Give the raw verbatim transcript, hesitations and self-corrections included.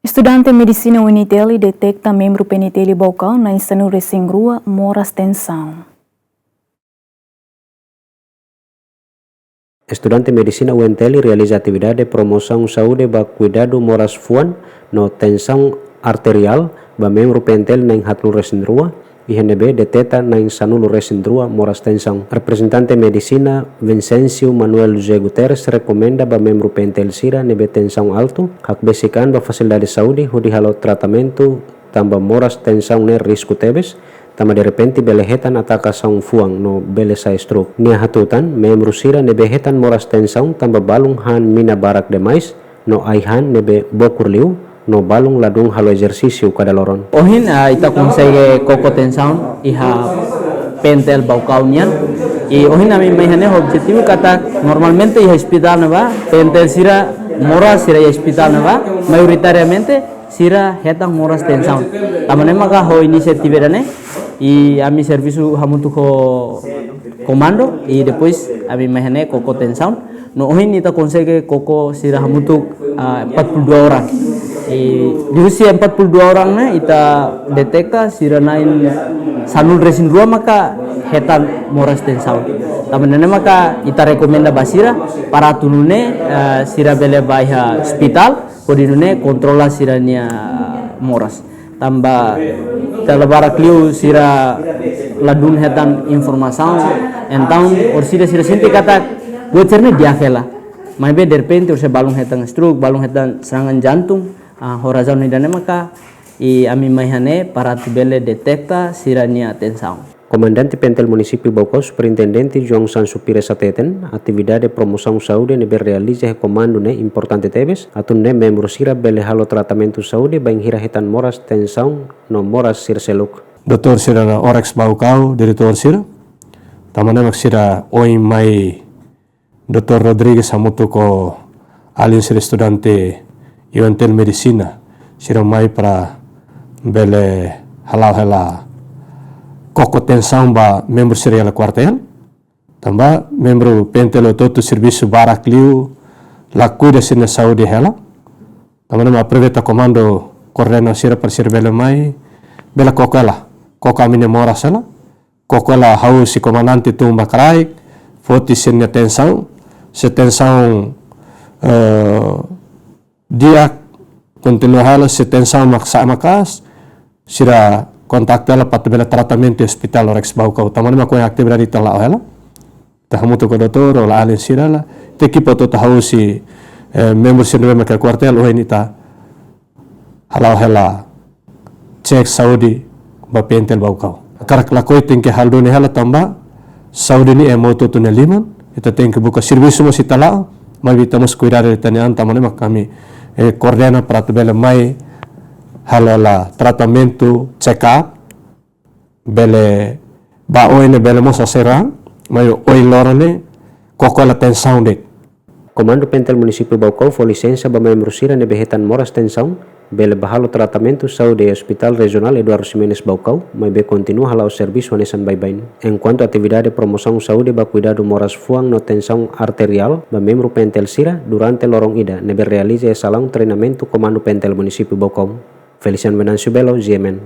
Estudante medisina U N T L detekta membru P N T L Baucau na'in sanulu-resin-rua moras tensaun. Estudante medisina U N T L realiza atividade promosaun saúde ba kuidadu moras fuan no tensaun arteriál ba membru P N T L na'in haatnulu-resin-rua, iha ne'ebé detekta na'in sanulu-resin-rua moras tensaun. Reprezentante medisina Vincencio Manuel José Guterres rekomenda ba membru P N T L sira ne'ebé tensaun altu hakbesik an ba fasilidade saúde hodi halo tratamentu, tanba moras tensaun ne'e risku tebes, tanba derrepente bele hetan atakasaun fuan no bele sai stroke. Nia hatutan, membru sira ne'ebé hetan moras tensaun tanba balun han mina barak demais, no ai-han ne'ebé bokur liu, no balun ladún halo ezersísiu kada loron. Ohin, ah, ita konsege koko tensaun iha P N T L Baucau nian. I ohin ami mai iha ne'e ho objetivu katak normalmente iha ospitál ne'ebá, P N T L sira moras sira iha ospitál ne'ebá, maioritariamente sira hetan moras tensaun. Tanba ne'e maka ho inisiativa ida-ne'e, i ami servisu hamutuk ho komandu, i depois ami mai iha ne'e koko tensaun. No ohin ita konsege koko sira hamutuk, ah, empat puluh dua orang. I di husi empat puluh dua orang ne'e ita detekta sira na'in sanulu-resin-rua maka hetan moras tensaun. Tanba ne'e maka ita rekomenda ba sira para atu nune'e, ah, sira bele bá iha ospitál, hodi nune'e kontrola sira-nia moras. Tanba dala barak liu sira ladún hetan informasaun, entaun orsida sira sente katak buat sira-ne'e di'ak hela. Maibé derrepente orsida balun hetan stroke, balun hetan serangan jantung, ah, ho razaun ida-ne'e maka i ami mai iha ne'e para atu bele detekta sira-nia tensaun. Komandante P N T L Munisípiu Baucau, Superintendente João Sancho Pires hateten, atividade promosaun saúde ne'ebé realiza iha komandu ne'e importante tebes, atu nune'e membru sira bele halo tratamentu saúde bainhira hetan moras tensaun no moras sira seluk. Doutór sira OREX Baucau, diretór sira, tanba ne'e mak sira ohin mai doutór Rodrigues hamutuk ho alin sira estudante U N T L medisina, sira mai para bele hala'o hela koko tensaun ba membru sira iha kuartél. Tanba membru P N T L hotu-hotu servisu barak liu, la kuida sira-nia saúde hela. Tanba ne'e mak aproveita komandu koordena sira para sira bele mai, bele koko hela, koko ami-nia moras hela. Koko hela ha'u husi komandante tun ba kraik, foti sira-nia tensaun, se tensaun, eh, di'ak kontinua hela, se tensaun mak sa'e maka'as, sira kontaktu hela para atu bele tratamentu iha ospitál OREX Baucau. Tanba ne'e mak ohin atividade ita la'o hela. Ita hamutuk ho doutór, ho alin sira, ita ekipa hotu-hotu ha'u husi, eh, membru sira ne'ebé mak iha kuartél, ohin ita hala'o hela cek saúde ba P N T L Baucau. Hakarak lakohi tenke halo duni hela tanba saúde ne'e ema hotu-hotu nia liman, ita tenke buka servisu mós ita la'o, maibé ita mós kuidadu ita-nia an, tanba ne'e mak ami, eh, koordena para atu bele mai halo hela tratamentu, check up, bele ba oin ne'e bele mós asesu an, maibé ohin loron ne'e koko hela tensaun de'it. Komandu P N T L Munisípiu Baucau fó lisensa ba membru sira ne'ebé hetan moras tensaun bele bá halo tratamentu saúde iha Hospital Rejionál Eduardo Ximenes Baucau, maibé kontinua hala'o servisu hanesan baibain. Enkuantu atividade promosaun saúde ba kuidadu moras fuan no tensaun arteriál ba membru P N T L sira durante loron ida ne'ebé realiza iha salaun treinamentu Komandu P N T L Munisípiu Baucau. Feliciano Venâncio Belo, G M N.